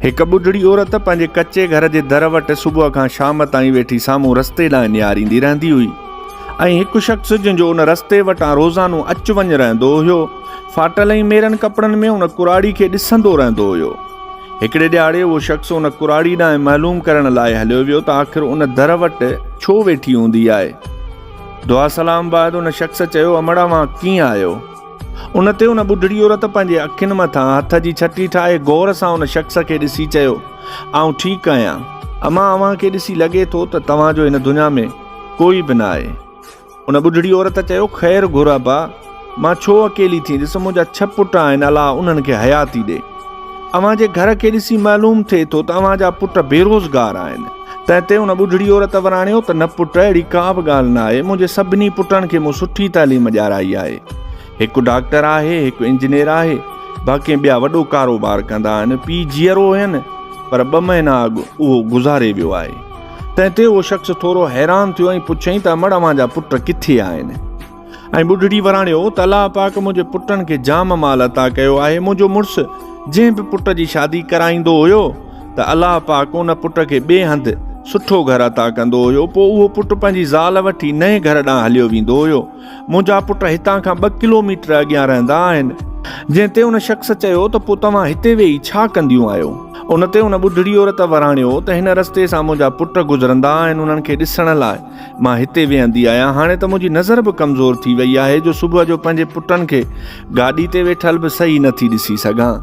هڪ ٻڍڙي عورت پنهنجي ڪچي گهر جي در وٽ صبح کان شام تائين ويٺي سامهون رستي ڏانهن نهاريندي رهندي هئي ۽ هڪ شخص جنهن جو ان رستي وٽان روزانو اچ وڃ رهندو هيو، ڦاٽل ۽ ميرن ڪپڙن ۾ ان ڪراڙي کي ڏسندو رهندو هيو. هڪڙي ڏهاڙي اهو شخص ان ڪراڙي ڏانهن معلوم ڪرڻ لاء هليو ويو ته آخر ان در وٽ ڇو ويٺي هوندي آهي. دعا سلام بعد ان شخص چيو، امڙ اوهان ڪيئن آهيو؟ ان تي ان ٻڍڙي عورت پنهنجي اکين مٿان هٿ جي ڇٽي ٺاهي غور سان ان شخص کي ڏسي چيو، آئون ٺيڪ آهيان. امان اوهان کي ڏسي لڳي ٿو ته توهان جو هن دنيا ۾ ڪوئي به نه آهي. ان ٻڍڙي عورت چيو، خير گهر ابا، مان ڇو اڪيلي ٿيندس، منهنجا ڇهه پٽ آهن الله انهن کي حياتي ڏي. اوهان جي گهر کي ڏسي معلوم ٿئي ٿو ته اوهان جا پٽ بيروزگار آهن. تنهن تي ان ٻڍڙي عورت وراڻيو ته نه پٽ اهڙي ڪا به ڳالهه نه آهي، منهنجي سڀني پٽن کي مون سٺي تعليم ڏيارائي آهي. هڪ ڊاڪٽر آهي، هڪ انجنيئر آهي، باقي ٻيا وڏو ڪاروبار ڪندا آهن. پيء جيئرو هين پر ٻه مهينا اڳ اهو گذاري ويو آهي. تنهن تي اهو شخص ٿورو حيران ٿيو ۽ پڇيائين ته امڙ اوهان جا پٽ ڪٿي آهن؟ ۽ ٻڍڙي وراڻيو ته الله پاڪ منهنجي پٽن کي جام مال عطا ڪيو آهي، منهنجو مڙس جنهن به پٽ جي شادي ڪرائيندو هيو ته الله پاڪ ان پٽ کي ٻئي هنڌ سٺو گهر عطا ڪندو هيو، پوء اهو پٽ پنهنجي زال وٺي نئين گهر ڏانهن هليو ويندو هيو، منهنجا پٽ هتان کان ٻه ڪلو ميٽر اڳيان رهندا آهن. جنهن تي ان شخص چيو ته پوء توهان هتي ويهي ڇا ڪنديون آهيو؟ ان تي ان ٻڍڙي عورت وراڻيو ته هن رستي سان منهنجا پٽ گذرندا آهن انهن کي ڏسڻ لاء مان هتي ويهندي آهيان، هاڻي ته منهنجي نظر به ڪمزور ٿي وئي آهي جو صبح جو پنهنجي پٽن کي گاڏي تي ويٺل به صحيح نه ٿي ڏسي سگهان.